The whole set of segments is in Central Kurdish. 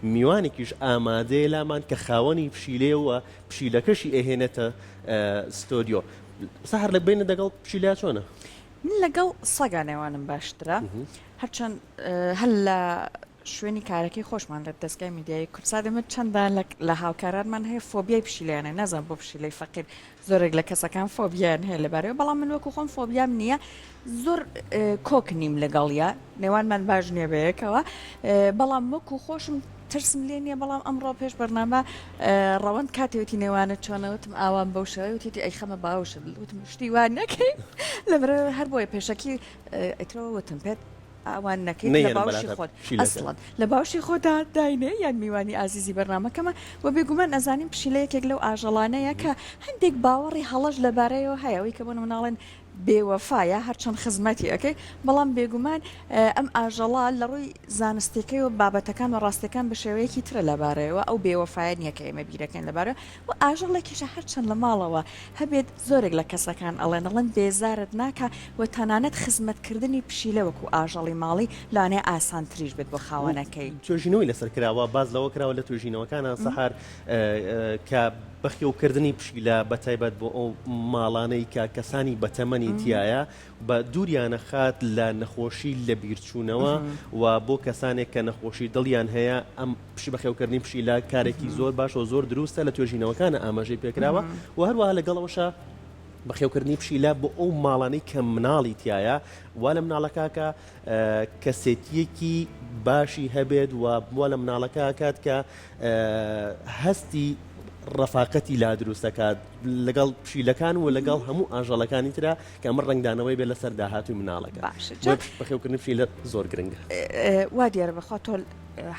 میوانێکیش ئامادەیە لامان کە خاوەنی پشیلەیە و پشیلەکەشی ئەهێنێتە ستۆدیۆ. سەحەر لە بەینت لەگەڵ پشیلە چۆنە؟ من لەگەڵ سەگا نێوانم باشترە هەرچەند هەر لە شوێنی کارەکەی خۆشمان لە دەزگای میدیایی کوردسات ئێمە چەندان لە هاوکارانمان هەیە فۆبیای پشیلەیان هەیە نازانم بۆ پشیلەی فەقیر زۆرێک لە کەسەکان فۆبیایان هەیە لەبارەیەوە بەڵام من وەکو خۆم فۆبیام نییە زۆر کۆک نیم لەگەڵیا نێوانمان باش نییە بەیەکەوە بەڵام وەکو خۆشم ترسم لێ نییە بەڵام ئەمڕۆ پێش بەرنامە ڕەوەند کاتێ وتی نێوانت چۆنە وتم ئاوام بەو شێوەیە وتیتی ئەیخەمە باوشت وتم شتی وا نەکەی لەبەر هەر بۆیە پێشەکی ئیترەوە وتم پێت ئاوان نەکەیت لە نەیەنم باوشی بەلاتە خۆت پشیلەکە. ئەسڵەن لە باوشی خۆتا داینێ یان میوانی ئازیزی بەرنامەکەمە وە بێگومان ئەزانین پشیلە یەکێک لەو ئاژەڵانەیە کە هەندێک باوەڕی هەڵەش لەبارەیەوە هەیە ئەوەی کە بۆ نمونە ئەڵێن بێوەفایە هەرچەند خزمەتی ئەکەی بەڵام بێگومان ئەم ئاژەڵە لە ڕووی زانستیەکەیەوە بابەتەکان و ڕاستیەکان بە شێوەیەکی ترە لەبارەیەوە ئەو بێوەفایە نیە کە ئێمە بیرەکەین لەبارەیەوە و ئاژەڵێکیشە هەرچەند لە ماڵەوە هەبێت زۆرێک لە کەسەکان ئەڵێن ئەڵێن بێزارت ناکا و تەنانەت خزمەتکردنی پشیلە وەکو ئاژەڵی ماڵی لەوانەیە ئاسانتریش بێت بۆ خاوەنەکەی. توێژینەوەی لەسەر کراوە، باس لەوە کراوە لە توێژینەوەکانا سەحەر کە بەخێوکردنی پشیلە بەتایبەت بۆ ئەو ماڵانەی کە کەسانی بەتەمەنی تیایە بە دووریانە خات لە نەخۆشی لەبیرچوونەوە و بۆ کەسانێک کە نەخۆشی دڵیان هەیە ئەم پشی بەخێوکردنی پشیلە کارێکی زۆر باشە و زۆر دروستە لە توێژینەوەکانە ئاماژەی پێکراوە و هەروەها لەگەڵ ئەوەشا بەخێوکردنی پشیلە بۆ ئەو ماڵانەی کە مناڵی تایە وا لە مناڵەکە کە کەسێتیەکی باشی هەبێت و وا لە مناڵەکە کات کە هەستی ڕەفاقەتی لا دروست دەکات لەگەڵ پشیلەکان و لەگەڵ هەموو ئاژەڵەکانی ترا کە ئەمە ڕەنگدانەوەی بێت لەسەر داهاتووی مناڵەکە. باشە جا بەخێوکردنی پشیلە زۆر گرنگە. وا دیارە بەخوا تۆ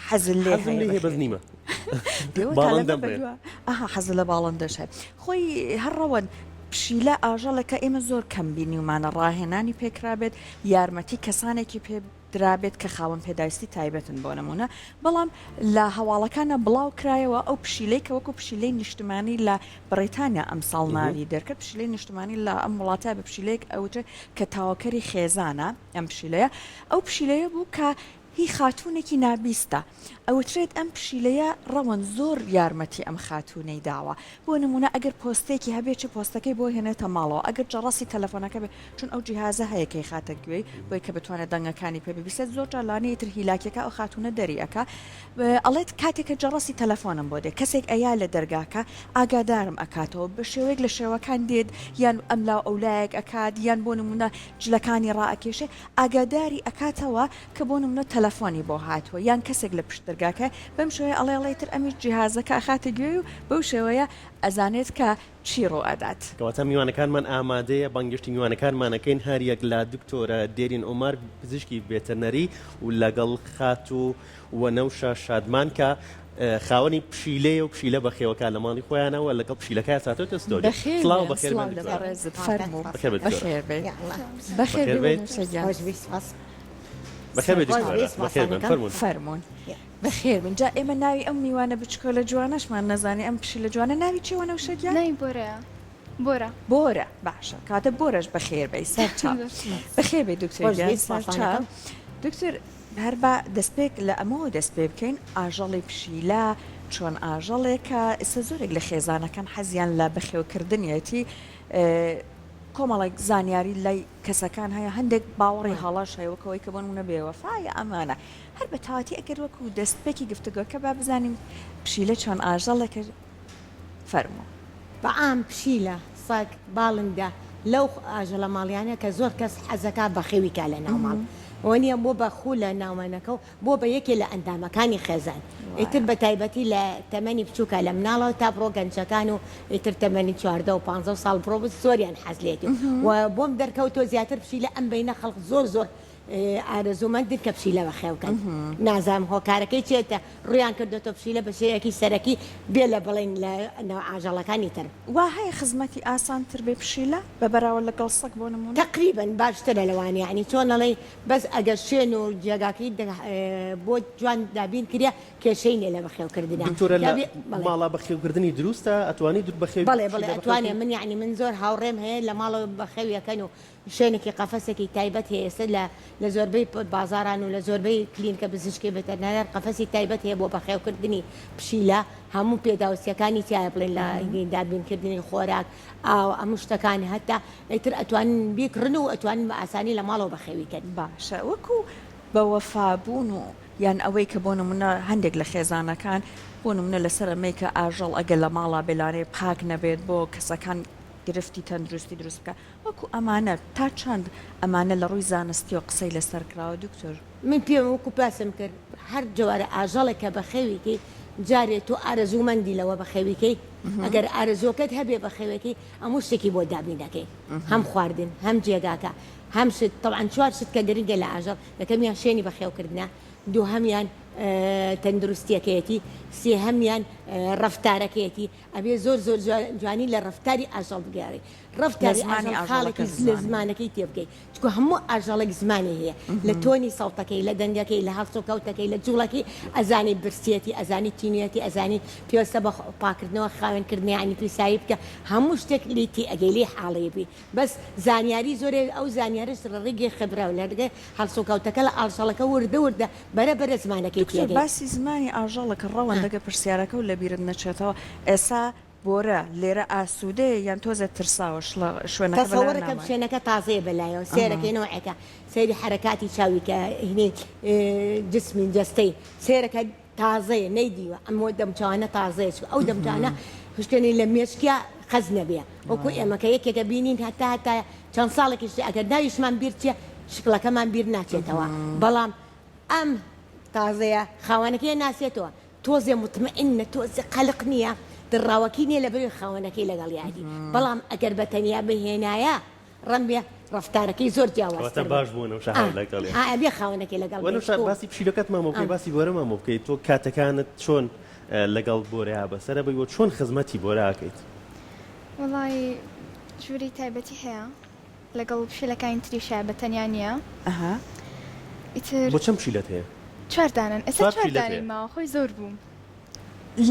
حەزت لێ حەزم لێ هەیە بەس نیمە. دێوە تا لەمە باڵندەم هەیە. بەدوا ئەها حەزت لە باڵندەش هەیە. خۆی هەر ڕەوەند پشیلە ئاژەڵێکە ئێمە زۆر کەم بینیومانە ڕاهێنانی پێکرابێت یارمەتی کەسانێکی پێ درابێت کە خاوەن پێداویستی تایبەتن بۆ نموونە، بەڵام لە هەواڵەکانا بڵاو کرایەوە ئەو پشیلەی کە وەکو پشیلەی نیشتمانی لە بڕیتانیا ئەمساڵ ناوی دەرکرد، پشیلەی نیشتمانی لە ئەم وڵاتە بە پشیلەیەک ئەوترێت کە تاوەکەری خێزانە، ئەم پشیلەیە ئەو پشیلەیە بوو کە هی خاتوونێکی نابیستە، ئەوترێت ئەم پشیلەیە ڕەوەند زۆر یارمەتی ئەم خاتوونەی داوە، بۆ نموونە ئەگەر پۆستێکی هەبێ چ پۆستەکەی بۆ هێنێتە ماڵەوە، ئەگەر جەڕەسی تەلەفۆنەکە بێ چون ئەو جیهازە هەیە کە ئەیخاتە گوێی بۆی کە بتوانێت دەنگەکانی پێ ببیستێت زۆر جار لەوانەیە ئیتر هیلاکیەکە ئەو خاتوونە دەری ئەکا ئەڵێت کاتێک کە جەڕەسی تەلەفۆنم بۆ دێ کەسێک ئەیا لە دەرگاکە ئاگادارم ئەکاتەوە بە شێوەیەک لە شێوەکان دێت یان ئەملاو ئەولایەک ئەکات یان بۆ نموونە جلەکانی ڕائەکێشێ ئاگاداری ئەکاتەوە کە بۆ نمونە تەلەفۆنی بۆ هاتووە یان کەسێک لە پشت دەرگاکە بەم شێوەیە ئەڵێ ئەڵێ ئیتر ئەمیش جیهازەکە ئەخاتە گوێی و بەو شێوەیە ئەزانێت کە چی ڕوو ئەدات. کەواتە میوانەکانمان ئامادەیە، بانگێشتی میوانەکانمان ئەکەین هەریەک لە دکتۆرە دێرین عومەر پزیشکی ڤێتەرنەری و لەگەڵ خاتوو وەنەوشە شادمان کە خاوەنی پشیلەیە و پشیلە بەخێوەکا لە ماڵی خۆیانە و لەگەڵ پشیلەکەیا هاتۆتە ستۆدیۆ. بەخێر سڵاو بێن، بەخێر بێن سڵاو لە دکتۆرە. بەڕێزت فەرموو. بەخێر بێت دکتۆرە. بەخێر بێیت. بەخێر بەخێر بێی بێیت. وەنەوشە گیان. بەخێر بێت سەرچاو. دکتۆرە. بەخێر بێن فەرموون. فەرموون. بەخێر بن. جا ئێمە ناوی ئەم میوانە بچکۆلە جوانەشمان نەزانی ئەم پشیلە جوانە ناوی چیە وەنەوشە گیان؟ ناوی بۆرەیە. بۆرە. بۆرە باشە کەواتە بۆرەش بەخێر بێی سەرچاو. بەخێر بێی دکتۆر گیان سەرچاو. دکتۆر هەر با دەستپێک لە ئەمەوە دەست پێ بکەین ئاژەڵی پشیلە چۆن ئاژەڵێکە ئێستا زۆرێک لە خێزانەکان حەزیان لە بەخێوکردنیەتی کۆمەڵێک زانیاری لای کەسەکان هەیە هەندێک باوەڕی هەڵەش هەیە وەک ئەوەی کە بۆ نموونە بێوەفایە ئەمانە هەر بە تەواتی ئەگەر وەکو دەستپێکی گفتوگۆکە با بزانین پشیلە چۆن ئاژەڵێکە فەرموو. بە عام پشیلە، سەگ، باڵندە لەو ئاژەڵە ماڵیانە کە زۆر کەس حەزەکا بەخێوی کا لە ناو ماڵ وەنیە بۆ بە خوو لە ناومانەکە و بۆ بە یەکێ لە ئەندامەکانی خێزان ئیتر بە تایبەتی لە تەمەنی بچوکا لە مناڵەوە تا بڕۆ گەنجەکان و ئیتر تەمەنی 14 و 15 ساڵ بڕۆ زۆریان حەز لێتی و بۆم دەرکەوتوە زیاتر پشیلە ئەم بەینە خەڵک زۆر زۆر ئارەزوومەندن کە پشیلە بەخێو کەن نازانم هۆکارەکەی چیە کە ڕوویان کردۆتە پشیلە بە شێوەیەکی سەرەکی بێ لە بڵێین لە ناو ئاژەڵەکانی تر. وا هەیە خزمەتی ئاسانتر بێ پشیلە بە بەراورد لەگەڵ سەگ بۆ نموونە؟ تەقریبەن باشترە لەوان یەعنی چۆن ئەڵێی بەس ئەگەر شوێن و جێگاکەی بۆ جوان دابین کریا کێشەی نیە لە بەخێو کردنا دکتۆرە لە ماڵا بەخێو کردنی دروستە ئەتوانی بەخێو بەڵێ بەڵێ ئەتوانێ من یەعنی من زۆر هاوڕێم هەیە لە ماڵەوە بەخێوی ئەکەن و. شوێنێکی قەفەسێکی تایبەت هەیە ئێستا لە لە زۆربەی بازاڕان و لە زۆربەی کلینکە پزیشکی ڤێتەرنەران قەفەسی تایبەت هەیە بۆ بەخێوکردنی پشیلە هەموو پێداوستیەکانی تیایە بڵێن لە دابینکردنی خۆراک ئاو هەموو شتەکان هەتا ئیتر ئەتوانن بیکڕن و ئەتوانن بە ئاسانی لە ماڵەوە بەخێوی کەن. باشە وەکو بە وەفا بوون و یان ئەوەی کە بۆ نمونە هەندێک لە خێزانەکان بۆ نمونە لەسەر ئەمەی کە ئاژەڵ ئەگەر لە ماڵا بێ لانەیە پاک نەبێت بۆ کەسەکان گرفتی تەندروستی دروست بکات وەکو ئەمانە تا چەند ئەمانە لە ڕووی زانستیەوە قسەی لەسەر کراوە دکتۆر؟ من پێم وەکو باسم کرد هەر جۆرە ئاژەڵێک کە بەخێوی کەی جارێ تۆ ئارەزوومەندی لەوە بەخێوی کەی ئەگەر ئارەزووەکەت هەبێ بەخێوێکی هەموو شتێکی بۆ دابین دەکەی هەم خواردن هەم جێگاکە هەم شت تەبعەن چوار شت کە گرنگە لە ئاژەڵ یەکەمیان شوێنی بەخێوکردنە دووهەمیان تەندروستیەکەیەتی سێهەمیان ڕەفتارەکەیەتی ئەبێ زۆر زۆر جوانی لە ڕەفتاری ئاژەڵ بگەڕێی ڕەفتاری ئاژەڵ خاڵێکی لە زمانەکەی تێبگەی چونکە هەموو ئاژەڵێک زمانی هەیە لە تۆنی سەوتەکەی لە دەنگەکەی لە هەڵسوکەوتەکەی لە جوڵەکەی ئەزانی برسیەتی ئەزانی تینویەتی ئەزانی پێوەستە بە پاکردنەوە خاوێنکردنە یانی پیسایی بکە هەموو شتێک لێی تێئەگەی لێی حاڵی بی بەس زانیاری زۆرێ ئەو زانیارەش لە ڕێگەی خبرە و لە ڕێگەی هەڵسوکەوتەکە لە ئاژەڵەکە وردە وردە بەرە بەرە زمانەکەی دکتۆر تێگەی. باسی زمانی ئاژەڵە کە ڕەوەند ئەگەر پرسیارەکەو لەبیرت نەچێتەوە ئێسا بۆرە لێرە ئاسوودەیە یان تۆزێ ترساوە شڵە شوێنەکە بەلایەوە تەسەوەرەکەم نامۆیە؟ شوێنەکە تازەیە بەلایەوە سەیرەکەی نەوعێکە سەیری حەرەکاتی چاوی کە هینی جسمی جەستەی سەیرەکە تازەیە نەیدیوە ئەم دەموچاوانە تازەیە چونکە ئەو دەموچاوانە هشتێنی لە مێشکیا خەز نەبێ وەکو ئێمە کە یەکێکە بینین هەتا هەتایە چەند ساڵێکیش ئەگەر ناویشمان بیر چێ شکڵەکەمان بیر ناچێتەوە بەڵام ئەم تازەیە خاوەنەکەی ناسێتەوە تۆزێ مطمئنە تۆزێ قەلق نییە دڕاوەکی نییە لەبەرەوەی خاوەنەکەی لەگەڵیادی بەڵام ئەگەر بە تەنیا بهێنایە ڕەنبێ ڕەفتارەکەی زۆر جیاوازتر کەواتە باش بوو وەنەوشە ئا هاو لەگەڵیا. ئا ئەبێ خاوەنەکەی لەگەڵ بێت وەنەوشە چکو باسی پشیلەکەتمان بۆ ئا. بکەی باسی بۆرەمان بۆ بکەی تۆ کاتەکانت چۆن لەگەڵ بۆرەیا بەسەرە بەی وە چۆن خزمەتی بۆرە ئەکەیت؟ وەڵایی ژووری تایبەتی هەیە لەگەڵ پشیلەکانی تریشە بە تەنیا نییە ئەها. ئیتر بۆ چەند پشیلەت هەیە؟ چوار دانەن ئێستا چوار چوار پشیلەت دانەی هەیە. ماوە خۆی زۆر بوو.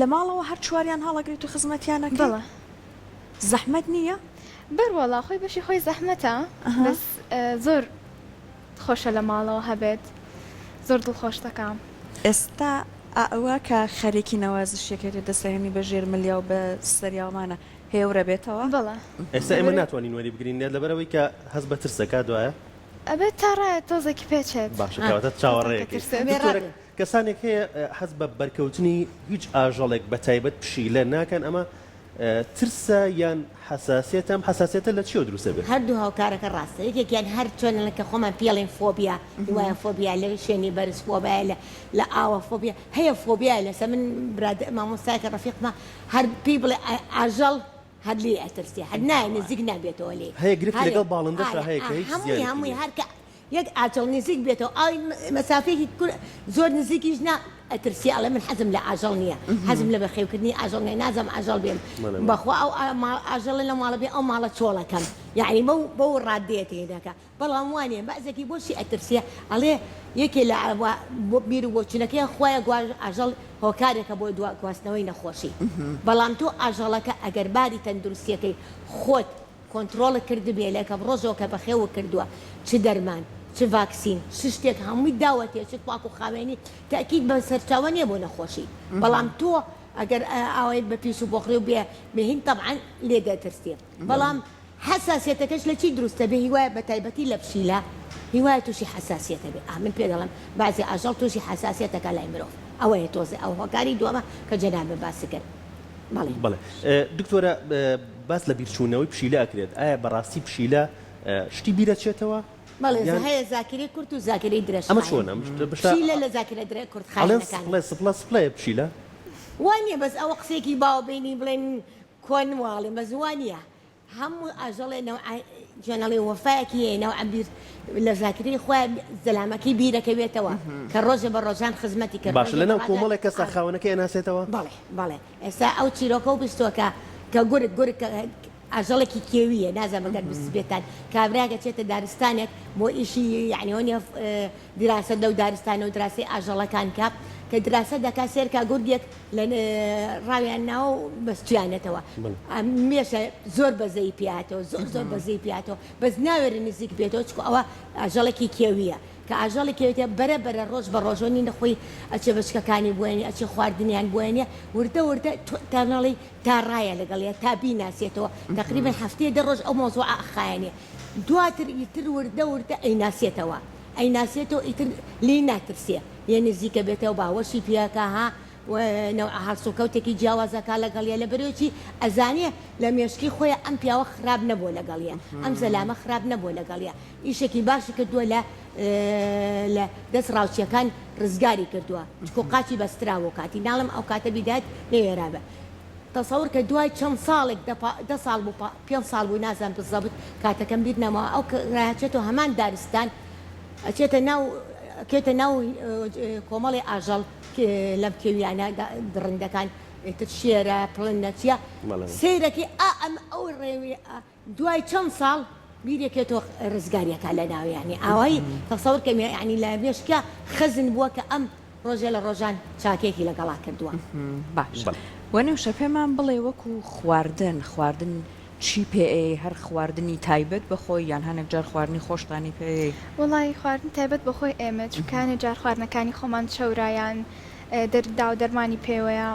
لە ماڵەوە هەر چواریان هەڵەگریت و خزمەتیان ئەکەی؟ بەڵێ. زەحمەت نییە؟ بەروەڵا خۆی بەشی خۆی زەحمەتە بەس زۆر خۆشە لە ماڵەوە هەبێت زۆر دڵخۆش دەکا. ئێستا ئەوە کە خەریکی نەوازشیەکەیت و دەست ئەهێنی بە ژێر ملیا و بە سەریاومانە هێورە بێتەوە؟ بەڵێ. ئێستا ئێمە ناتوانین وەری بگرین لەبەرئەوەی کە هەست بە ترس دەکات وایە؟ ئەبێت تا ڕایە تۆزێکی پێچێت. باشە کەواتە چاوەڕێیەکەی. دکتۆرە کەسانێک هەیە حەز بە بەرکەوتنی هیچ ئاژەڵێک بە تایبەت پشیلە ناکەن ئەمە ترسە یان حەساسیەتە ئەم حەساسیەتە لە چیەوە دروست ئەبێت؟ هەردوو هۆکارەکە ڕاستە یەکێکیان هەر چۆن کە خۆمان پێڵێن فۆبیا وایە فۆبیا لە شوێنی بەرز فۆبایە لە لە ئاوە فۆبیا هەیە فۆبیا لەسەر من براد مامۆستایەکە ڕەفیقمە هەر پێی بڵێ ئاژەڵ هەر لێی ئەترسێ هەر نایە نزیک نابێتەوە لێی هەیە گرفتی هەرێ لەگەڵ باڵندەشا ئارە هەیە ئا کە هیچ هەمووی زیانێکی هەمووی نییە. هەر کە یەک ئاژەڵ نزیک بێتەوە ئاوی مەسافەیەکی کور زۆر نزیکیش نا ئەترسێ ئەڵێ من حەزم لە ئاژەڵ نییە حەزم لە بەخێوکردنی ئاژەڵ نییە نازانم ئاژەڵ بێم بەڵێ بەڵێ. بەخوا ئەو ئاژەڵە لەو ماڵە بێ ئەو ماڵە چۆڵەکەم یەعنی بەو بەو ڕادەیە تێدەکا بەڵام وانیە بەعزێکی بۆچی ئەترسێ ئەڵێ یەکێ لە بیر و بۆچونەکەی خوایە گواژ ئاژەڵ هۆکارێکە بۆ دوا گواستنەوەی نەخۆشی بەڵام تۆ ئاژەڵەکە ئەگەر باری تەندروستیەکەی خۆت کۆنترۆڵت کردبێ لە یەکەم ڕۆژەوە کە بەخێوت کردووە چ دەرمان چ ڤاکسین چ شتێک هەمووی داوەتێ چ پاک و خاوێنی تەئکید بە سەرچاوە نیە بۆ نەخۆشی بەڵام تۆ ئەگەر ئاوای بە پیس و بۆقری و بێ بێ هین تەبعەن لێ دەترسێ بەڵام حەساسیەتەکەش لە چی دروست دەبێ هیوایە بە تایبەتی لە پشیلە هیوایە توشی حەساسیەت ئەبێ ئا من پێ دەڵێم بەعزێ ئاژەڵ توشی حەساسیەت ئەکا لای مرۆڤ ئەوەیە تۆزێ ئەو هۆکاری دووەمە کە جەنابت باست کرد بەڵێ. بەڵێ دکتۆرە باس لە بیرچوونەوەی پشیلە ئەکرێت ئایا بەڕاستی پشیلە شتی بیرەچێتەوە؟ بەڵێ یان هەیە زاکیرەی کورت و زاکیرەی ئەمە درێژخایەن چۆنە بشە پشیلە لە زاکیرە درێ ئەڵێن کورتخایەنەکانە. سپڵێ سپڵە سپڵەیە پشیلە؟ وا نییە بەس ئەوە قسەیەکی باوە بینی بڵێن کۆن واڵێ بەس وا نییە هەموو ئاژەڵێ نەوعە جوێنەڵی وەفایەکی هەیە نەوعە بیر لە زاکرەی خۆیان زەلامەکەی بیرەکەوێتەوە کە ڕۆژێ بە ڕۆژان خزمەتی کرد باشە ڕۆژێ بە لەناو ڕاژان کۆمەڵێک کەسا ئا خاوەنەکەی ئەناسێتەوە؟ بەڵێ بەڵێ ئێستا ئەو چیرۆکەو بیستووە کە کە گورگ گورگ کە ئاژەڵێکی کێوییە نازانم گەر بیستبێتان کابرایەک ئەچێتە دارستانێک بۆ ئیشی یەعنی وەنیە دیراسە لەو دارستانە و دراسەی ئاژەڵەکان کە. کە دراسە دەکا سێرکا گورگێک لە ڕاویان ناوە و بەستویانەتەوە مێشە زۆر بەزەی پیاتەوە زۆر زۆر بەزەی پیاتەوە بەس ناوێرە نزیک بێتەوە چکو ئەوە ئاژەڵێکی کێویە کە ئاژەڵی کێویتە بەرە بەرە ڕۆژ بە ڕۆژۆ نینە خۆی ئەچێ بەچکەکانی بۆیەنی ئەچێ خواردنیان بۆیەنیە وردە وردە تا نەڵێی تا ڕایە لەگەڵیا تا بیناسێتەوە تەقریبەن هەفتەیە دە ڕۆژ ئەو مەوزوعە ئەخایەنێ دواتر ئیتر وردە وردە ئەیناسێتەوە ئەیناسێتەوە ئیتر لێی ناترسێ لێ نزیکە بێتەوە باوەشی پێکا ها نەوعە هەڵسوکەوتێکی جیاواز ئەکا لەگەڵیا لەبەرئەوەی ئەزانێ لە مێشکی خۆیا ئەم پیاوە خراپ نەبووە لەگەڵیا ئەم زەلامە خراپ نەبووە لەگەڵیا ئیشێکی باشی کردووە لە لە دەست ڕاوچیەکان ڕزگاری کردووە چکو قاچی بەستراوە کاتی ناڵم ئەو کاتە بیدات نەوێرابە تەسەور کە دوای چەند ساڵێک دە ساڵ بوو پێ ساڵ بوو نازانم بزەبت کاتەکەم بیر نەماوە ئەو ڕاچێتەوە هەمان دارستان ئەچێتە ناو ئەکێتە ناو کۆمەڵی ئاژەڵ لەم کێویانە دڕندەکان ئیتر شێرە پڵنە چیە سەیرەکەی ئا ئەم ئەو ڕێوی دوای چەند ساڵ بیرێکێتەوە ڕزگاریەکە لە ناو یانی ئاوایی تەسەور کەم یانی لە مێشکیا خەزن بووە کە ئەم ڕۆژێ لە ڕۆژان چاکێکی لەگەڵا کردووە. باشە وەنەوشە پێمان بڵێ وەکو خواردن خواردن چی پێ ئەیەی هەر خواردنی تایبەت بە خۆی یان هەنێک جار خواردنی خۆشتانی پێ ئەیەی؟ وەڵایی خواردنی تایبەت بە خۆی ئێمە چونکە هەنێ جار خواردنەکانی خۆمان چەورە یان داو دەرمانی پێوەیە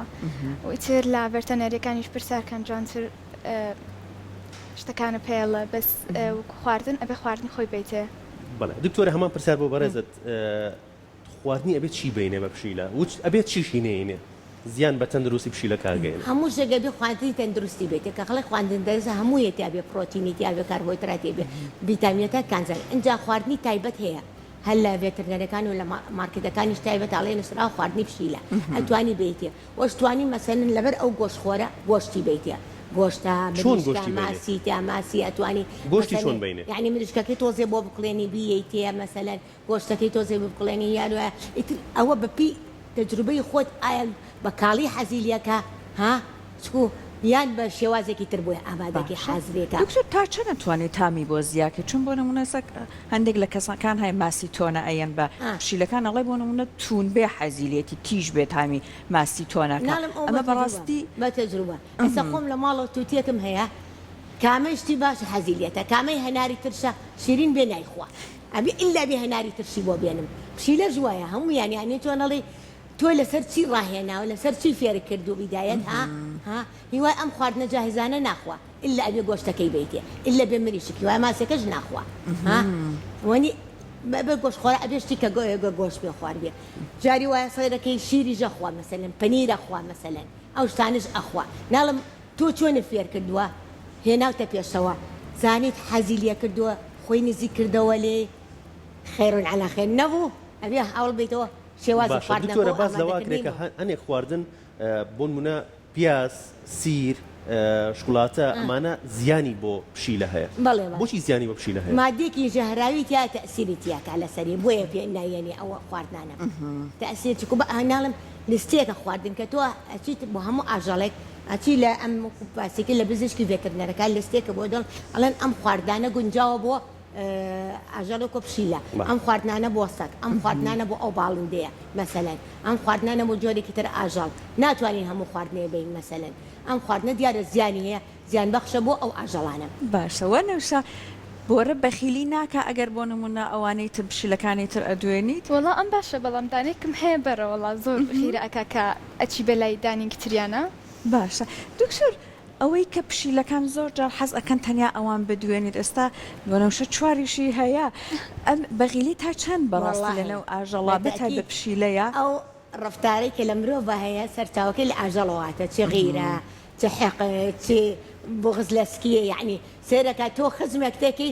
و ئیتر لە ڤێرتەنەریەکانیش پرسیار کەن جوانتر شتەکانە پێڵە بەس وەکو خواردن ئەبێ خواردنی خۆی بەیتێ. بەڵێ دکتۆرە هەمان پرسیار بۆ بەڕێزت خواردنی ئەبێ چی بینێ بە پشیلە و ئەبێ چیشی نەینێ زیان بە تەندروستی پشیلەکە گەیەنێ؟ هەموو شتێک ئەبێ خواردنی تەندروستی بێتێ کە خەڵک خواردن دەرسە هەموویە تیا بێ پرۆتینی تیا بێ کاربۆهیدراتی بێ ڤیتامینەکان کانزای ئینجا خواردنی تایبەت هەیە هەر لە ڤێترنەرەکان و لە مارکێتەکانیش تایبەت ئەڵێ نوسراوە خواردنی پشیلە ئەتوانی بێیتێ وەش توانی مەسەلەن لەبەر ئەو گۆشت خۆرە گۆشتی بەیتێ گۆشتە چۆن مریشکە گۆشتی بەینێ؟ ماسی تیا ماسی ئەتوانی گۆشتی چۆن مەسەلەن بەینێ؟ یانی مریشکەکەی تۆزێ بۆ بکوڵێنی بیەیتێ مەسەلەن گۆشتەکەی تۆزێ بکوڵێنی یان وایە ئیتر ئەوە بە پێی تەجروبەی خۆت ئایا بە کاڵی حەزی لێکا ها چکو یان بە شێوازێکی تر بۆی ئامادەکەی باشە حازرێکا. دکتۆر تا چەند ئەتوانی تامی بۆ زیاکەی چون بۆ نمونە ئێستا هەندێک لە کەسەکان هەیە ماسی تۆنە ئەیەن بە پشیلەکان ئەڵێ بۆ نمونە توون بێ حەزی لێتی تیژ بێ تامی ماسی تۆنەکە ناڵێم ئەوە ئەمە بە تەجروبە بەڕاستی بە تەجروبە ئێستا خۆم لە ماڵەوە توتیەکم هەیە کامەی شتی باشە حەزی لێتە کامەی هەناری ترشە شیرین بێ نایخوا ئەبێ ئیلا بێ هەناری ترشی بۆ بێنم پشیلەش وایە هەموویان یانی چۆن ئەڵێی تۆ لەسەر چی ڕاهێناوە لەسەر چی فێرت کردوو بیدایەت ها ها هیوای ئەم خواردنە جاهزانە ناخوا ئیلا ئەبێ گۆشتەکەی بەیتێ ئیلا بێ مریشک هیوای ماسیەکەش ناخوا ها وەنی بە گۆشت خۆرا ئەبێ شتی کە گۆشت پێ خواردبێ جاری وایە سەیرەکەی شیریش ئەخوا مەسەلەن پەنیر ئەخوا مەسەلەن ئەو شتانەش ئەخوا ناڵێم تۆ چۆنت فێر کردووە هێناوتە پێشەوە زانیت حەزی لێ کردووە خۆی نزیک کردەوە لێی خێر علی خێر نەبوو ئەبێ هەوڵ بەیتەوە شێوازی باشە خواردنەکە دکتۆرە و باس لەوە ئەکرێ ئامادەکردنی کە بۆ. هەنێک خواردن بۆنمونە پیاز، سیر، شوکولاتە ئەمانە زیانی بۆ پشیلە هەیە بەڵێ بەڵێ. بۆچی زیانی بۆ پشیلە هەیە؟ مادەیەکی ژەهراوی تیایە تەئسیری تیاکا لەسەری بۆیە پێ نایەنێ ئەوە خواردنانە تەئسیر چکو بە ناڵێم لستێکە خواردن کە تۆ ئەچیت بۆ هەموو ئاژەڵێک ئەچی لە ئەم وەکو باسێکی لە بزیشکی ڤێترنەرەکان لستێکە بۆ دڵ ئەڵێن ئەم خواردانە گونجاوە بۆ ئاژەڵ وەکو پشیلە ئەم خواردنانە بۆ سەگ ئەم خواردنانە بۆ ئەو باڵندەیە مەسەلەن ئەم خواردنانە بۆ جۆرێکی تر ئاژەڵ ناتوانین هەموو خواردنێ بەین مەسەلەن ئەم خواردنە دیارە زیانی هەیە زیان بەخشە بۆ ئەو ئاژەڵانە. باشە وەنەوشە بۆرە بەخیلی ناکا ئەگەر بۆ نمونە ئەوانەی تر پشیلەکانی تر ئەدوێنیت؟ وەڵا ئەم باشە بەڵام دانێکم هەیە بەرە وەڵا زۆر غیرە ئەکا کە ئەچی بەلای دانینگ تریانە. باشە دکتۆر ئەوەی کە پشیلەکان زۆر جار حەز ئەکەن تەنیا ئەوان بدوێنیت ئێستا وەنەوشە چواریشی هەیە ئەم بەغیلی تا چەند بەڕاستی وەڵاهی لەنێو ئاژەڵا بە بەتایبەت تەئکید پشیلەیە؟ ئەو ڕەفتارەی کە لە مرۆڤا هەیە سەرچاوەکەی لە ئاژەڵەوە هاتە چ غیرە چ حیقد چ بوغز لە سکیە یەعنی سەیرەکە تۆ خزمێک تێکی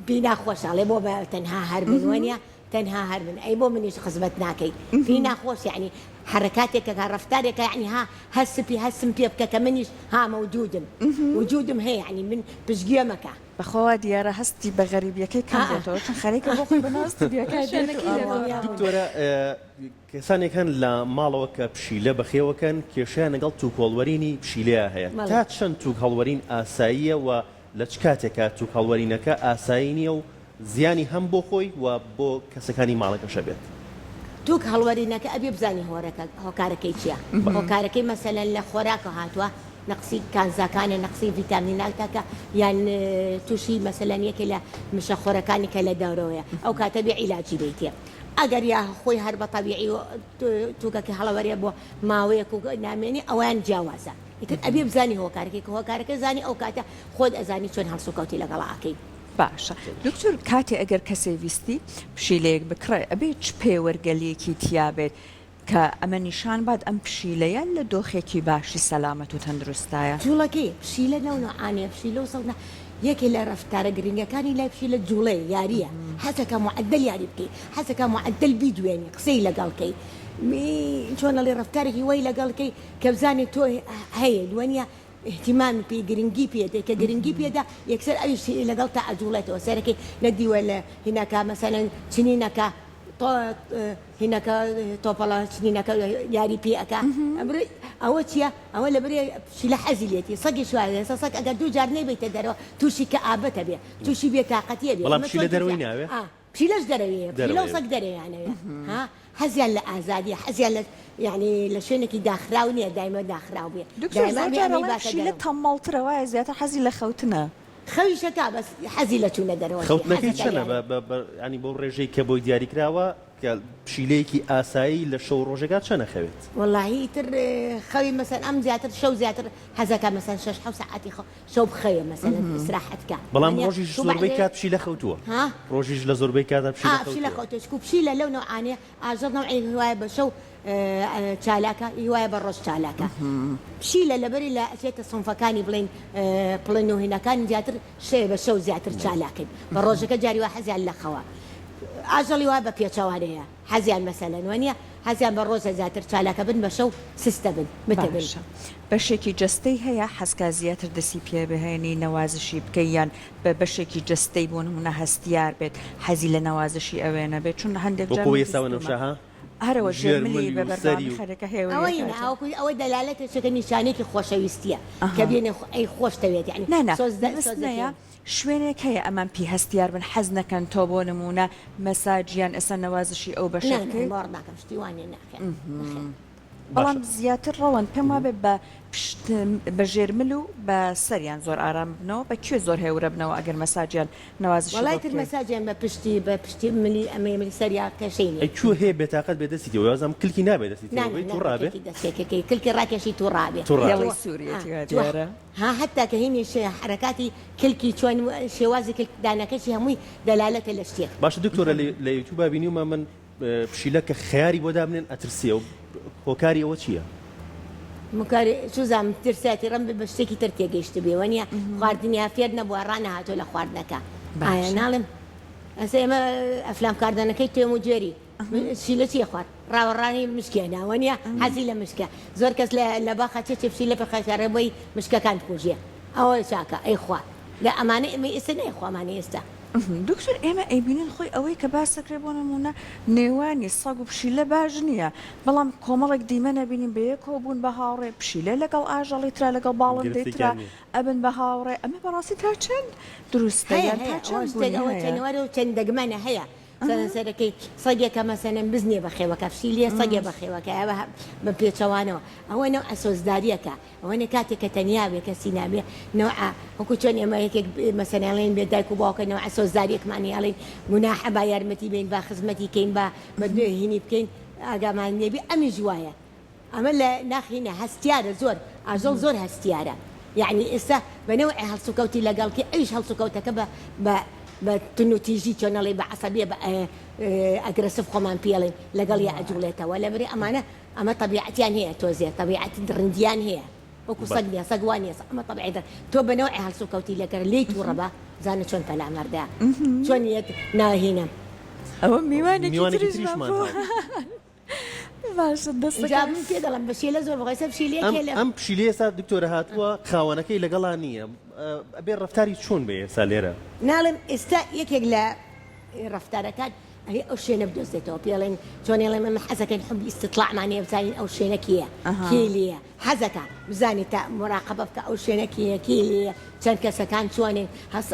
پێی ناخۆشە ئەڵێ بۆ بە تەنها هەر من وەنیە تەنها هەر من ئەی بۆ منیش خزمەت ناکەی پێی ناخۆش یەعنی حەرەکاتێکەکە ڕەفتارێکە یەعنی ها هەسپی هەستم پێ بکە کە منیش ها مەوجودم وجودم هەیە یەعنی من پشتگوێ مەکە. بەخوا وا دیارە هەستی بە غەریبیەکەی کەم بۆتەوە چون خەریکە بۆ خۆی بە ناو ستودیۆکە دێت و ئەڕوا. دکتۆرە کەسانێک هەن لە ماڵەوە کە پشیلە بەخێوەکەن کێشەیان لەگەڵ توک هەڵوەرینی پشیلەیا هەیە تا چەند توک هەڵوەرین ئاساییە و لە چ کاتێکا توک هەڵوەرینەکە ئاسایی نییە و زیانی هەم بۆ خۆی و بۆ کەسەکانی ماڵەکەش ئەبێت؟ توک هەڵوەرینەکە ئەبێ بزانی هۆرەکە هۆکارەکەی چیە هۆکارەکەی مەسەلەن لە خۆراکە هاتوە نەقسی کانزاکانە نەقسی ڤیتامیناتەکە یان توشی مەسەلەن یەکێ لە مشە خۆرەکانی کە لە دەورەوەیە ئەو کاتە بێ عیلاجی بیتێ ئەگەر یا خۆی هەر بە تەبیعی توکەکە هەڵەوەرێ بۆ ماوەیەک و نامێنێ ئەویان جیاوازە ئیتر ئەبێ بزانی هۆکارەکەی کە هۆکارەکە زانی ئەو کاتە خۆت ئەزانی چۆن هەڵسوکەوتی لەگەڵا ئەکەی. باشە دکتۆر کاتێ ئەگەر کەسێ ویستی پشیلەیەک بکڕێ ئەبێ چ پێوەرگەلێکی تیا بێت کە ئەمە نیشان بات ئەم پشیلەیە لە دۆخێکی باشی سەلامەت و تەندروستایە؟ جوڵەکەی پشیلە لەو نەوعانەیە پشیلە و سەگ یەکێ لە رەفتارە گرنگەکانی لای پشیلە جوڵەیە یاریە حەزەکا موعەدەل یاری بکەی حەزەکا موعەدەل بیدوێنی قسەی لەگەڵ کەی چۆن ئەڵێ رەفتارێکی وای لەگەڵ کەی کە بزانێ تۆ هەیە وەنیە ئیهتیمامی پێی گرنگی پێ دەی کە گرنگی پێ دا یەکسەر ئەویش لەگەڵ تا ئەجوڵێتەوە سەرەکەی نەدیوە لە هینەکە مەسەلەن چنینەکە هینەکە تۆپەڵە چنینەکە یاری پێ ئەکا ئەوە چییە ئەوە لە برێ پشیلە حەزی لێتی سەگیش وایە ئێستا سەگ ئەگەر دوو جار نەیبەیتە دەرەوە تووشی کەئابەتە بێ تووشی بێتاقەتیە بێ بەڵام پشیلە دەرەوەی ناوێ؟ پشیلەش دەرەوێ پشیلە و سەگ دەرەویانەوێ ها حەزیان لە ئازادیە حەزیان لە یعنی لە شوێنێکی داخراو نییە دایمە داخراو بێ دکتۆر زۆر جار ئەڵێن پشیلە تەممەڵترە وایە زیاتر حەزی لە خەوتنە. خەویشەکا بەس حەزی لە چوونە دەرەوە نییە خەوتنەکەی چەنە بە یعنی بەو ڕێژەی کە بۆی دیاری کراوە کە پشیلەیەکی ئاسایی لە شەو ڕۆژێکا چەنە خەوێت؟ وەڵاهی ئیتر خەوی مەسەن ئەم زیاتر شەو زیاتر حەزەکا مەسەن شەش حەو سەعاتی خەو شەو بخەوێ مەسەلەن ئیسراحەت کا بەڵام ڕۆژیش زۆربەی کات پشیلە خەوتووە ڕۆژیش لە زۆربەی کاتا پشیلە خەوتووە پشیلە خەوتووە چکو پشیلە لەو نەوعانەیە ئاژەڵ نەوعێک هیوایە بە شەو چالاکە هیوایە بە ڕۆژ چالاکە پشیلە لەبەری لە ئەچێتە سنفەکانی بڵێن پڵن و هینەکان زیاتر شەوێ بە شەو زیاتر چالاکن بە ڕۆژەکە جاری وا حەزیان لە خەوە ئاژەڵی وا بە پێچەوانەیە حەزیان مەسەلەن وەنیە حەزیان بە ڕۆژە زیاتر چالاکە بن بە شەو سستە بن متە بن. باشە بەشێکی جەستەی هەیە حەزکا زیاتر دەستی پێ بهێنی نەوازشی بکەی یان بە بەشێکی جەستەی بۆ نمونە هەستیار بێت حەزی لە نەوازشی ئەوێ نەبێت چون هەندێک جار وەکو من ئێستا بیستومە وەنەوشە ها هەرەوە ژێر ژێر ملی ملی بە و بەردەوامی سەری و. خەرێکە ئەوە هێوری هینە ئەکاتەوە. ئەوە ئەوە دەلالەتە چەکە نیشانەیەکی خۆشەویستیە کە ئەها. بێنێ ئەی خۆشتەوێت یانی نا نا سۆزدە مەبەست سۆزەکەی. نەیە شوێنێک هەیە ئەمان پی هەستیار بن حەز نەکەن تۆ بۆ نموونە مەساج یان ئێستا نەوازشی ئەو بەشە نا نا بکەی؟ باوەڕ ناکەم شتی وا نیە نەخێر نەخێر. بەڵام باشە. زیاتر ڕەوەند پێم وابێ بە پشت بە ژێر مل و بە سەریان زۆر ئارام ببنەوە بە کوێ زۆر هێورەبنەوە ئەگەر مەساجیان نەوازشی وەڵای بۆ تر بکەی؟ مەساجیان بە پشتی بە پشتی ملی ئەمەی ملی سەریا کێشەی نیە. ئەی کوێ هەیە بێتاقەت بێ دەستی تێوە وازم کلکی نابێ دەستی نا تێوە نا بێ نا توڕابێ؟ کلکی دەستێکەکەی کلکی ڕاکێشی توڕابێ توڕابێ. هێڵی ها سوریەتی وا توڕ دیارە. ها هەتا کە هینی شێ حەرەکاتی کلکی چۆن شێوازی کلک دانەکەشی هەمووی دەلالەتە لە شتێک. باشە دکتۆرە لە یوتوبا بینیومە من پشیلە کە خەیاری بۆ دابنێن ئەترسێ و هۆکاری ئەوە چیە؟ هۆکاری چوزانم ترساتی ڕەنبێ بە شتێکی تر تێگەیشتبێ وەنیە خواردنیا فێر نەبووە ڕانەهاتووە لە خواردنەکە ئایا باشە. ناڵێم ئەسە ئێمە ئەفلام کاردانەکەی تۆم و جێری پشیلە چیە خوارد ڕاوەڕانی مشکێ نا وەنیە حەزی لە مشکە زۆر کەس لە لە باخە چێ چێ پشیلە پێ بۆی مشکەکان بکوژێ ئەوە چاکە ئەی خوا لە ئەمانە ئێمە ئێستا نایخوا ئەمانە ئێستا. دکتۆر ئێمە ئەیبینین خۆی ئەوەی کە باس دەکرێت بۆ نموونە نێوانی سەگ و پشیلە باش نییە بەڵام کۆمەڵێک دیمەن ئەبینین بەیەکەوە بوون بە هاوڕێ پشیلە لەگەڵ ئاژەڵی ترا لەگەڵ باڵندەی ترا گرفتێکیان نییە. ئەبن بە هاوڕێ ئەمە بەڕاستی تا چەند دروستە هەیە یان تا هەیە ئەوە چەند شتێک بوونی ئەوە هەیە؟ چەند وەرە و چەند دەگمەنە هەیە سەرەکەی سەگێکە مەسەلەن بزنێ بەخێوەکە پشیلێ سەگێ بەخێوەکە ئەوە بە پێچەوانەوە ئەوە نەوعە سۆزداریەکە ئەوەنە کاتێک کە تەنیا بێ کەسی نابێ نەوعە وەکو چۆن ئێمە یەکێک مەسەلەن ئەڵێین بێ دایک و باوکە نەوعە سۆزداریەکمان هەیە ئەڵێین گوناحە با یارمەتی بەین با خزمەتی کەین با بە هینی بکەین ئاگامان لێ بێ ئەمیش وایە ئەمە لە ناخی نا هەستیارە زۆر ئاژەڵ زۆر هەستیارە یەعنی ئێستا بە نەوعێ هەڵسوکەوتی لەگەڵ کەی ئەویش هەڵسوکەوتەکە بە بە بە تونوتیژی چۆن ئەڵێی بە عەسەبیە بە aggressive خۆمان پێڵێن لەگەڵیا ئەجوڵێتەوە لەبەرئ ئەمانە ئەمە تەبیعەتیان هەیە تۆزێ تەبیعەتی دڕندیان هەیە وەکو سەگ نیە سەگ وا نیە ئەمە تەبعی دڕ تۆ بە نەوعێ هەڵسوکەوتی لەگەر لێی توڕە بە بزانە چۆن پەلاماردا چۆن یەت ناهینە ئەوە میوانێکی میوانێکی تریشمان تریشمان بوو. هات. باشە جا دەستەکان من پێ دەڵێم پشیلە زۆر بخۆ ئێستا پشیلەیەک ئەم هەیە لە ئەم پشیلەیە ئێستا دکتۆرە هاتووە خاوەنەکەی لەگەڵا نییە ئەبێ ڕەفتاری چۆن بێ ئێستا لێرە؟ ناڵێم ئێستا یەکێک لە ڕەفتارەکان ئەبێ ئەو شوێنە بدۆزێتەوە پێڵێن چۆن ئەڵێم ئێمە حەزەکەین حوبی ئیستیتڵاعمان هەیە بزانین ئەو شوێنە کێیە کێی لێیە حەزەکا بزانێ تا موراقەبە بکا ئەو شوێنە کێیە کێی لێیە چەند کەسەکان چۆنن هەس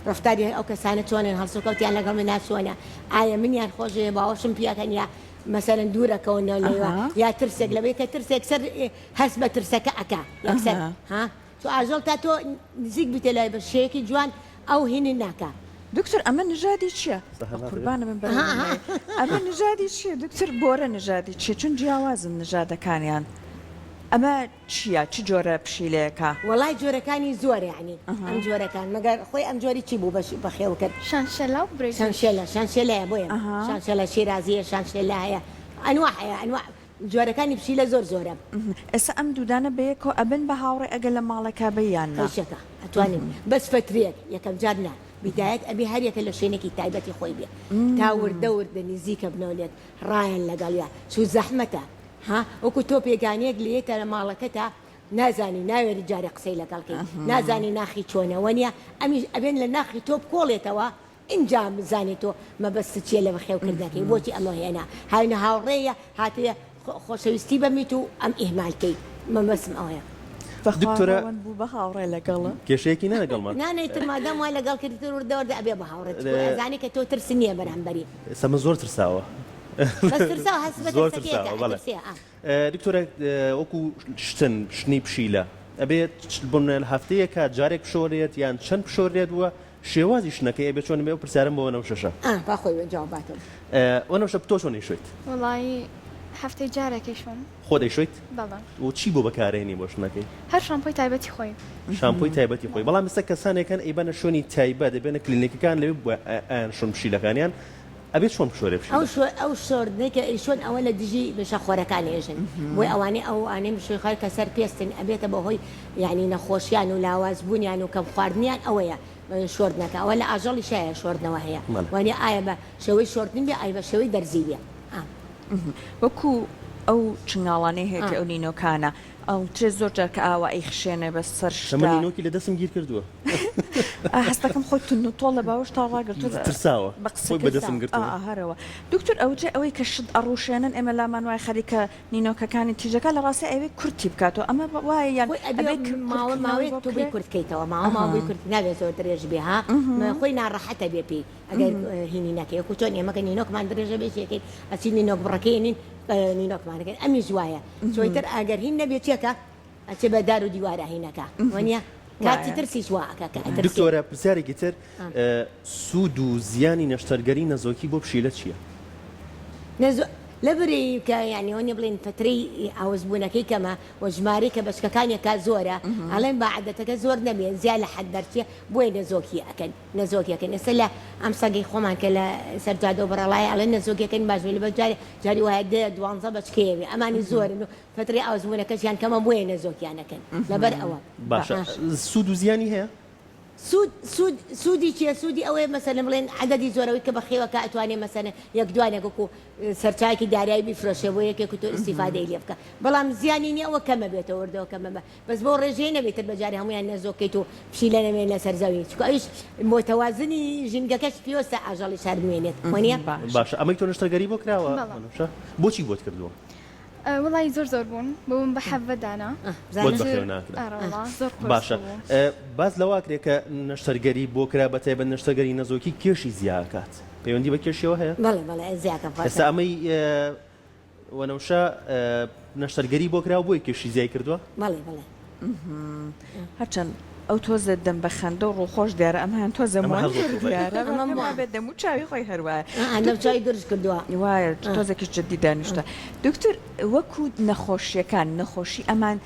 ڕەفتاری ئەو کەسانە چۆنن هەڵسوکەوتیان لەگەڵ منا چۆنە ئایا منیان خۆشەوێ باوەشم پێ ئەکەن یا. مەسەلەن دوورەکەونەوە لەوە یا ترسێک لەوەی کە ترسێک سەر هەست بە ترسەکە ئەکا یەکسەر ها چو ئاژەڵ تا تۆ نزیک بیتە لای بە شێوەیەکی جوان ئەو هینی ناکا. دکتۆر ئەمە نژادی چیە؟ بەقوربانە بم بەرەو ئەمە نژادی چیە دکتۆر بۆرە نژادی چیە چون جیاوازن نژادەکانیان ئەمە چیە چ جۆرە پشیلەیەکە؟ وەڵای جۆرەکانی زۆرە یانی ئەم جۆرەکان مەگەر خۆی ئەم جۆری چی بوو بەش بەخێو کرد؟ شانشێلا و برێتیش. شانشێلا شانشێلایە بۆیە شانشێلا شیرازیە شانشێلا هەیە ئەنواع هەیە ئەنواع جۆرەکانی پشیلە زۆر زۆرە. ئێستا ئەم دوودانە بەیەکەوە ئەبن بە هاوڕێ ئەگەر لە ماڵێکا بێ یان نا؟ قەیچەکە ئەتوانین بەس فەترەیەک یەکەم جار نا بیدایەت ئەبێ هەر یەکە لە شوێنێکی تایبەتی خۆی بێ تا وردە وردە نزیکە بنەوە لێت ڕایان لەگەڵیا چوو زەحمەتە ها وەکو تۆ پێگانەیەک لێیەتە لە ماڵەکەتا نازانی ناوێری جارێ قسەی لەگەڵ کەی نازانی ناخی چۆنە وەنیە ئەمیش ئەبێن لە ناخی تۆ بکۆڵێتەوە ئینجا بزانێ تۆ مەبەستت چیە لە بەخێوکردنەکەی بۆچی ئەمەو هێنا هاوینە هاوڕێیە هاتیە خۆشەویستی بەمیت و ئەم ئیهمال کەی مەبەستم ئەوەیە. بەخوا دکتۆرە ڕەوەند بوو بە هاوڕێ لەگەڵت. کێشەیەکی نە لەگەڵمان. نا نا ئیتر مادام وا لەگەڵ کرد ئیتر وردە وردە ئەبێ بە هاوڕێت چونکە ئەزانێ کە تۆ ترست نیە بەرامبەری. ئێستا من زۆر ترساوە. بەس ترساوە هەست بە زۆر ترسەکەی ئەکا ترساوە بەڵێ. ئەترسێ ئا. دکتۆرە وەکو شتن شتنی پشیلە ئەبێ بۆ نمونە لە هەفتەیەکا جارێک بشۆرێت یان چەند بشۆرێت وە شێوازی شتنەکەی ئەبێ چۆن بێ ئەو پرسیارەم بۆ وەنەوشەشە. ئا با خۆی بێ جواب باتەوە. وەنەوشە تۆ چۆن ئەیشۆیت؟ وەڵایی هەفتەی جارێک ئەیشۆم. خۆت ئەیشۆیت؟ بەڵێ. و چی بۆ بەکارئەهێنی بۆ شتنەکەی؟ هەر شامپۆی تایبەتی خۆی. شامپۆی تایبەتی خۆی بەڵام ئێستا کەسانێک هەن ئەیبەنە شوێنی تایبەت ئەبێنە کلینیکەکان لەوێ ئەیانشۆن پشیلەکانیان ئەبێ چۆن بشۆرێ پشیلە؟ ئەو شۆردنەی کە ئەیشۆن ئەوە لە دژی مشەخۆرەکان ئێژن بۆیە ئەوانەی ئەوانەی مشەخۆر کە سەر پێستن ئەبێتە بە هۆی یانی نەخۆشیان و لاواز بوونیان و کەم خواردنیان ئەوەیە شۆردنەکە ئەوە لە ئاژەڵیش هەیە شۆردنەوە هەیە وانیە ئایا بە شێوەی شۆردن بێ ئای بە شێوەی دەرزی بێ ئا. وەکو ئەو چنگاڵانەی هەیە کە ئەو نینۆکانە ئەوترێ زۆر جار کە ئاوا ئەیخشێنێ بە سەر شتا. ئەمە نینۆکی لە دەستم گیر کردووە. هەستەکەم خۆی توند و تۆڵ لە باوەشتا ڕاگرتووە. ترساوە بە قسە خۆی بە دەستم گرتووە. ئا هەرەوە. دکتۆر ئەوترێ ئەوەی کە شت ئەڕووشێنن ئێمە لامان وایە خەریکە نینۆکەکانی تیژەکە لە ڕاستیا ئەیەوێ کورتی بکاتەوە ئەمە وایە یان خۆی ئەبێ ئەبێ کورت ماوە کردنەوەی ماوەیەک بۆ تۆ بۆی بکرێ؟ کورت کەیتەوە ماوە ماوە بۆی کورت نابێ زۆر درێژ بێ ها خۆی ناڕەحەتە بێ پێی ئەگەر هینی نەکەی وەکو چۆن ئێمە کە نینۆکمان درێژە بێ چێکەین ئەچین نینۆک بڕەکەی نینۆکمان ئەکەین ئەمیش وایە چۆی تر ئەگەر هین نەبێ چێکە ئەچێ بە دار و دیوارا هینەکە وەنیە کاتی ترسیش وا ئەکا کە ئەترسێ. دکتۆرە پرسیارێکی تر سوود و زیانی نەشتەرگەری نەزۆکی بۆ پشیلە چییە؟ نەزۆ لەبری کە یانی وەنیە بڵێن فەترەی ئاوسبوونەکەی کەمە و ژمارەی کە بەچکەکانی ئەکا زۆرە ئەڵێن با عەدەتەکە زۆر نەبێ زیا لە حەد دەرچێ بۆیە نەزۆکی ئەکەن نەزۆکی ئەکەن ئێستا لە ئەم سەگەی خۆمان کە لە سەر جادە و بەڕەڵایە ئەڵێن نەزۆکی ئەکەن باش بێ لەبەر جارێ جاری وایە دە دوانزە بەچکەیە بێ ئەمانی زۆرن و فەترەی ئاوسبوونەکەشیان کەمە بۆیە نەزۆکیان ئەکەن لەبەر ئەوە. باشە سوود و زیانی هەیە؟ سوود سوود سوودی چیە سوودی ئەوەیە مەسەلەن بڵێن عەدەدی زۆر ئەوەی کە بەخێوەکە ئەتوانێ مەسەلەن یەک دوانێک وەکوو سەرچاوێکی دارایی بیفرۆشێ بۆ یەکێک و تۆ ئیستیفادەی لێ بکە بەڵام زیانی نیە ئەوە کەمە بێتەوە وردەوە کەمە بە بەس بەو ڕێژەیە نەبێت تر بەجارێ هەموویان نەزۆک کەیت و پشیلە نەمێنێت لەسەر زەوی چونکە ئەویش بۆ تەوازنی ژینگەکەش پێوستە ئاژەڵیش هەر بمێنێت وەنیە؟ باشە ئەمەی تۆ نەشتەرگەری بۆ کراوە بەڵێ. وەنەوشە بۆچی بۆت کردووە؟ وەڵایی زۆر زۆر بوون بووم بە حەڤە دانە. بۆت بەخێو ناکرا. ئەرە وەڵا زۆر قورس باشە بوو. باس لەوە ئەکرێ کە نەشتەرگەری بۆ کرا بەتایبەت نەشتەرگەری نەزۆکی کێشی زیا ئەکات پەیوەندی بە کێشیەوە هەیە؟ بەڵێ بەڵێ زیاکەم خۆشە. ئێستا ئەمەی وەنەوشە نەشتەرگەری بۆ کرا و بۆیە کێشی زیای کردووە؟ بەڵێ بەڵێ. هەرچەند ئەو تۆزێ دەم بە خەندە و ڕووخۆش دیارە ئەمەیان تۆزێ ئەمە هەر مۆنتر زۆر توڕەیە. دیارە ئەمە پێم وا. وابێ دەم و چاوی خۆی هەر وایە. ئا دەم دکتۆر چاوی گرژ کردووە. وایە تۆزێکیش جدی دانیشتووە. دکتۆر وەکوو نەخۆشییەکان نەخۆشی ئەمان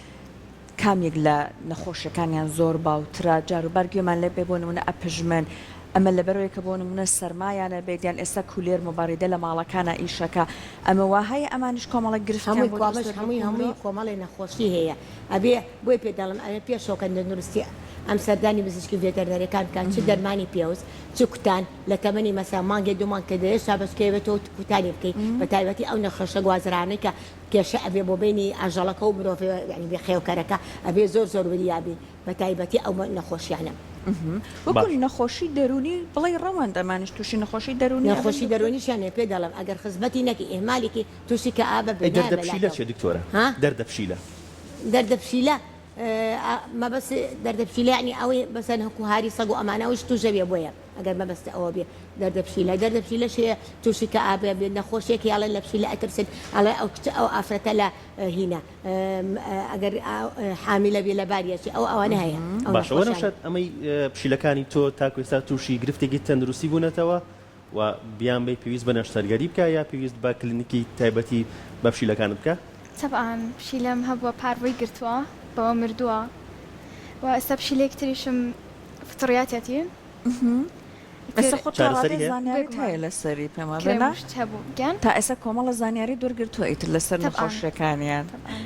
کام یەک لە نەخۆشیەکانیان زۆر باوترە جاروبار گوێمان لێ بێ بۆ نمونە ئەپژمن ئەمە لەبەرئەوەیە کە بۆ نمونە سەرمایان ئەبێت یان ئێستا کولێر موبەڕیدە لە ماڵەکانا ئیشەکا ئەمە وا هەیە ئەمانیش کۆمەڵێک گرفتیان هەمووی بۆ کۆمەش دروست دەبێت هەمووی وەکو هەمووی مرۆڤ؟ کۆمەڵێ نەخۆشی هەیە ئەبێ بۆیە پێت دەڵێم ئەبێ پێشەوە کە تەندروستی ئەم سەردانی پزیشکی ڤێتەرنەریەکان بکات چ دەرمانی پێوست چ کوتان لە تەمەنی مەسا مانگێ دوو مانگ کە دەهێشتا بەچکەیە بێت تۆ کوتانی بکەی بە تایبەتی ئەو نەخۆشە گوازرانەی کە کێشە ئەبێ بۆ بەینی ئاژەڵەکە و مرۆڤ یانی بێخێوکەرەکە ئەبێ زۆر زۆر وریا بی بە تایبەتی ئەو نەخۆشیانە. وەکو نەخۆشی دەروونی بڵێی ڕەوەند ئەمانیش تووشی نەخۆشی دەروونی ئەبن نەخۆشی دکتۆر؟ دەروونیشیان هەیە پێ دەڵێم ئەگەر خزمەتی نەکەی ئیهمالی کەی تووشی کەئابە بێ ئەی دەردە نایە پشیلە بەلاتەوە چیە دکتۆرە ها؟ دەردە پشیلە. دەردە پشیلە مەبەست دەردە پشیلە یانی ئەوەی مەسەن هەکو هاری سەگ و ئەمانە ئەویش تووش ئەبێ بۆیە. ئەگەر مەبەستە ئەوە بێ دەردە پشیلە دەردە پشیلەش هەیە تووشی کەئابە بێ نەخۆشیەک هەیە ئەڵێن لە پشیلە ئەترسن ئەڵێ ئەو کچە ئەو ئافرەتە لە هینە ئەگەر حامیلە بێ لە باریەچێ ئەو ئەوانە هەیە ئەو باشە نەخۆشیانە. وەنەوشە ئەمەی پشیلەکانی تۆ تاکو ئێستا تووشی گرفتێکی تەندروستی بوونەتەوە و بیانبەی پێویست بە نەشتەرگەری بکا یا پێویست بە کلینیکی تایبەتی بە پشیلەکانت بکا؟ تەبعەن پشیلەم هەبووە پارڤۆی گرتووە بەوە مردووە و ئێستا پشیلەیەکی تریشم فطریاتیەتی ئێستا خۆت تا چارەسەری ڕادەیەک هەیە؟ زانیاریت بێگومان هەیە لەسەری پێم وابێ کرێم نا؟ و شت هەبوو گیان تا ئێستا کۆمەڵە زانیاریت وەرگرتووە ئیتر لەسەر تەبعەن نەخۆشیەکانیان تەبعەن.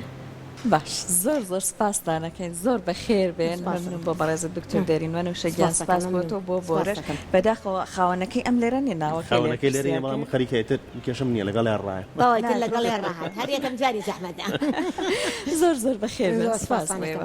باش زۆر زۆر سپاستان ئەکەین زۆر بەخێر بێن سپاس مەمنون ئەکەم. بۆ بەڕێزت دکتۆر دێرین وەنەوشە گیان سپاس سپاس ئەکەم بۆ مەمنون تۆ بۆ سپاس بۆرەش ئەکەم. بەداخەوە خاوەنەکەی ئەم لێرە نیە ناوەکەی لێ خاوەنەکەی لێرە نیە پرسیار بەڵام من کرد خەریکە ئیتر کێشەم نیە لەگەڵیان ڕایە. بەوە ئیتر نا لەگەڵیان ڕاهات هەر یەکەم جاری زەحمەتە. زۆر زۆر بەخێر بێن زۆر سپاس سپاستان بۆ ئەکەم. ئێوە.